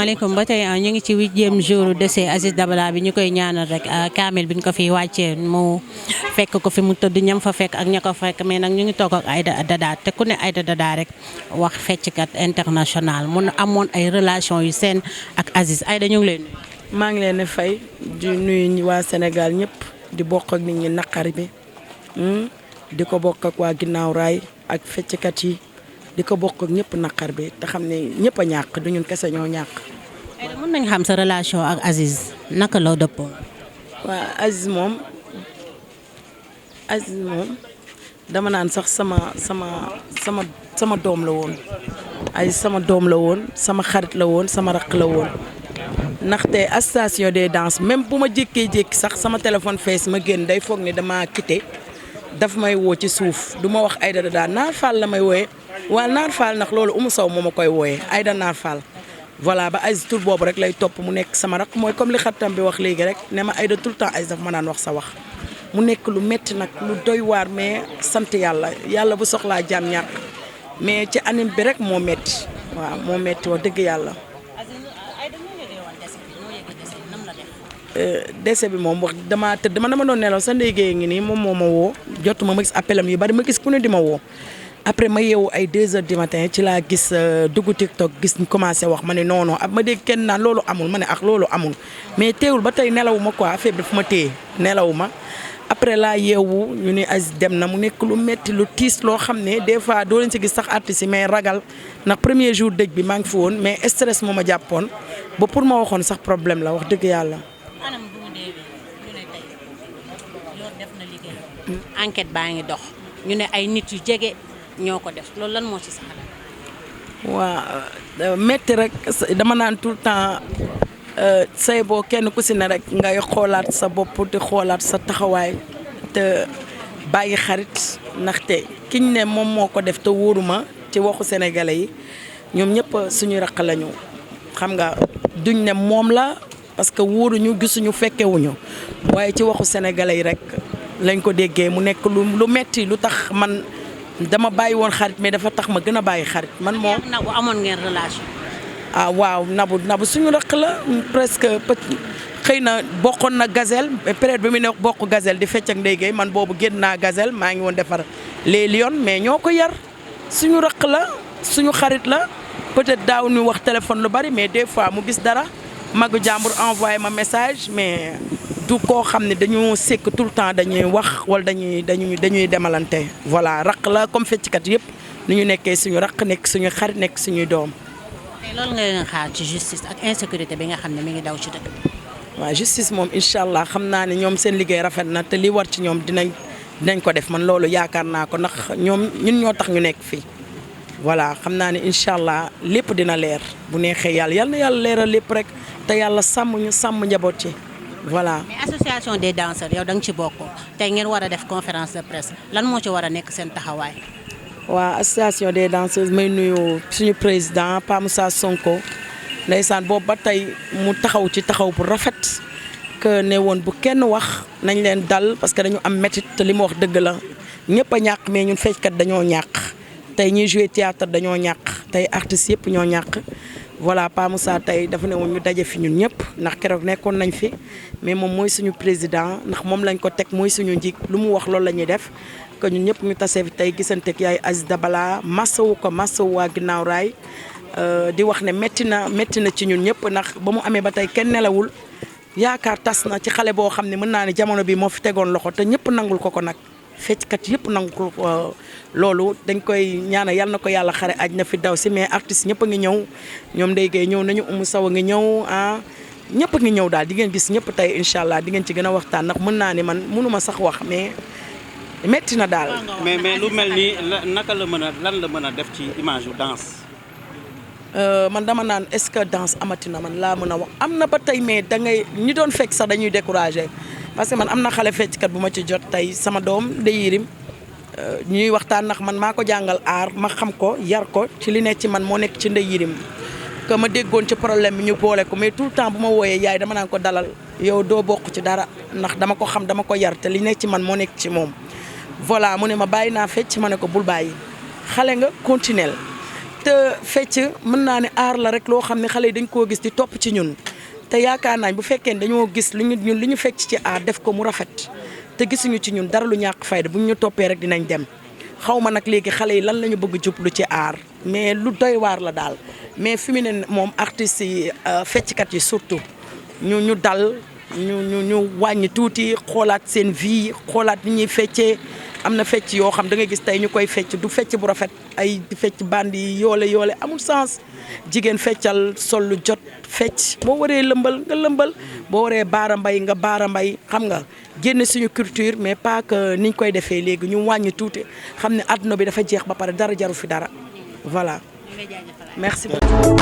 asalaamaaleykum ba tey ñu ngi ci 8e jour décès Aziz Dabala bi ñu koy ñaanal rek kaamil bi ñu ko fi wàccee mu fekk ko fi mu tëdd ñam fa fekk ak ña ko fekk mais nag ñu ngi toog ak Aïda Dada te ku ne Aïda Dada rek wax fecckat international mun amoon ay relation yu seen ak Aziz Aïda ñu ngi leen nuyu. maa ngi leen di fay di nuyu waa Sénégal ñëpp di bokk ak nit ñi naqari bi di ko bokk ak waa ginnaaw raay ak fecckat yi. di ko bokk ak ñëpp naqar bi te xam ne ñëpp a ñàkk du ñun kese ñoo ñàkk. mën nañ xam sa relation ak Aziz naka la dëppoo. waaw Aziz moom dama naan sax sama doom la woon. Aziz sama doom la woon sama xarit la woon sama raq la woon ndaxte station des danses même bu ma jékkee-jékki sax sama téléphone fees ma génn day foog ne dama quitté daf may woo ci suuf du ma wax Aïda Dada Naar Fall la may wooyee. waaw Naar Fall ndax loolu Oumou Sow moo ma koy wooyee Aïda Naar Fall voilà ba Aziz tur boobu rek lay topp mu nekk sama rak mooy comme li xaritam bi wax léegi rek ne ma Aïda tout le temps Aziz daf ma naan wax sa wax mu nekk lu métti nag lu doy waar mais sant yàlla bu soxlaa jaam ñàkk mais ci anime bi rek moo métti waaw moo métti wax dëgg yàlla. décès bi moom wax dama doon nelaw sa ndéygéey ngi nii moom moo ma woo jotuma ma gis appelam yu bari ma gis ku ne di ma woo. après ma yeewu ay 2h du matin ci laa gis dugg TikTok gis ñu commencé wax ma ne non non ma dégg kenn naan loolu amul ma ne ak loolu amul mais teewul ba tey nelawu ma quoi affaire bi dafa ma téye nelawu ma après laa yeewu ñu ne Aziz dem na mu nekk lu metti lu tiis loo xam ne des fois doo leen si gis sax artistes yi mais ragal ndax premier jour dëj bi maa ngi fi woon mais stress moo ma jàppoon ba pour ma waxoon sax problème la wax dëgg yàlla. anam bu mu deewee ñu ne tey yoon def na liggéey. enquête baa ngi dox ñu ne ay nit yu jege. ñoo ko def loolu lan moo ci sax waaw métti rek dama naan tout le temps say boo kenn ku si ne rek ngay xoolaat sa bopp di xoolaat sa taxawaay te bàyyi xarit ndaxte kiñ ne moom moo ko def te wóoruma ci waxu sénégalais yi ñoom ñëpp suñu raq lañu xam nga duñ ne moom la parce que wóoruñu gisuñu fekkewuñu waaye ci waxu sénégalais yi rek lañ ko déggee mu nekk lu metti lu tax man. dama bàyyi woon xarit mais dafa tax ma gën a bàyyi xarit man moom. Nabou amoon ngeen relation. ah waaw Nabou suñu raq la presque xëy na bokkoon na gazelle période bi mu ne bokk gazelle di fecc ak ndéygéey man boobu génn naa gazelle maa ngi woon defar les lions mais ñoo ko yar suñu raq la suñu xarit la peut-être daaw ñu wax téléphone lu bari mais des fois mu gis dara magu jàmbur envoyé ma message mais. du koo xam ne dañoo sekk tout le temps dañuy wax wala dañuy demalante voilà raq la comme fecckat yëpp ni ñu nekkee suñu raq nekk suñu xarit nekk suñuy doom. loolu nga leen xaar ci justice ak insécurité bi nga xam ne mi ngi daw ci dëkk bi. waaw justice moom incha allah xam naa ne ñoom seen liggéey rafet na te li war ci ñoom dinañ ko def man loolu yaakaar naa ko ndax ñoom ñun ñoo tax ñu nekk fii. voilà xam naa ne incha allah lépp dina leer bu neexee yal na yàlla leeral lépp rek te yàlla sàmm ñu sàmm njaboot ci. voilà mais association des danseurs yow da nga ci bokk tey ngeen war a def conférence de presse lan moo ci war a nekk seen taxawaay. waaw association des danseuses may nuyu suñu président Pa Moussa Sonko ndeysaan boobu ba tey mu taxaw ci taxaw bu rafet que ne woon bu kenn wax nañ leen dal parce que dañu am métit te li mu wax dëgg la ñëpp a ñàkk mais ñun fecckat dañoo ñàkk tey ñuy jouer théâtre dañoo ñàkk tey artistes yëpp ñoo ñàkk. voilà Pa Moussa tey dafa ne woon ñu daje fi ñun ñëpp ndax keroog nekkoon nañ fi mais moom mooy suñu président ndax moom lañ ko teg mooy suñu njiit lu mu wax loolu la ñuy def que ñun ñëpp ñu tasee fi tey gisanteeg yaay Aziz Dabala massawu ko massawu waa ginnaaw raay di wax ne métti na ci ñun ñëpp ndax ba mu amee ba tey kenn nelawul yaakaar tas na ci xale boo xam ne mën naa ne jamono bi moo fi tegoon loxo te ñëpp nangul ko nag fecckat yëpp nangul ko loolu dañ koy ñaanal yal na ko yàlla xare aj na fi daw si mais artistes ñëpp a ngi ñëw ñoom Ndeye Gueye ñëw nañu Oumou Sow a ngi ñëw ñëpp a ngi ñëw daal di ngeen gis ñëpp tey incha allah di ngeen ci gën a waxtaan ndax mën naa ne man mënuma sax wax mais metti na daal. mais lu mel nii naka la mën a lan la mën a def ci image yu danse. man dama naan est-ce que danse amati na man laa mën a wax am na ba tey mais dangay ñi doon fekk sax dañuy découragé parce que man am na xale fecckat bu ma ci jot tey sama doom day yirim ñuy waxtaan ndax man maa ko jàngal aar ma xam ko yar ko ci li nekk ci man moo nekk ci ndey yirim que ma déggoon ci problème bi ñu boole ko mais tout le temps bu ma wooyee yaay dama naan ko dalal yow doo bokk ci dara ndax dama ko xam dama ko yar te li nekk ci man moo nekk ci moom. voilà mu ne ma bàyyi naa fecc ma ne ko bul bàyyi xale nga continuel te fecc mën naa ne aar la rek loo xam ne xale yi dañ koo gis di topp ci ñun te yaakaar naa bu fekkee ne dañoo gis ñun li ñu fecc ci aar def ko mu rafet te gisuñu ci ñun dara lu ñàkk fayda bu ñu toppee rek dinañ dem xaw ma nag léegi xale yi lan la ñu bëgg jublu ci aar mais lu doy waar la daal mais fi mu ne moom artistes yi fecckat yi surtout ñu dal ñu wàññi tuuti xoolaat seen vie xoolaat ni ñuy feccee am na fecc yoo xam da nga gis tey ñu koy fecc du fecc bu rafet ay fecc bandi yi yoole amul sens jigéen feccal sol lu jot fecc boo waree lëmbal nga lëmbal boo waree baara mbay nga baara mbay xam nga génn suñu culture mais pas que niñ koy defee léegi ñu wàññi tuuti xam ne àdduna bi dafa jeex ba pare dara jaru fi dara voilà merci beaucoup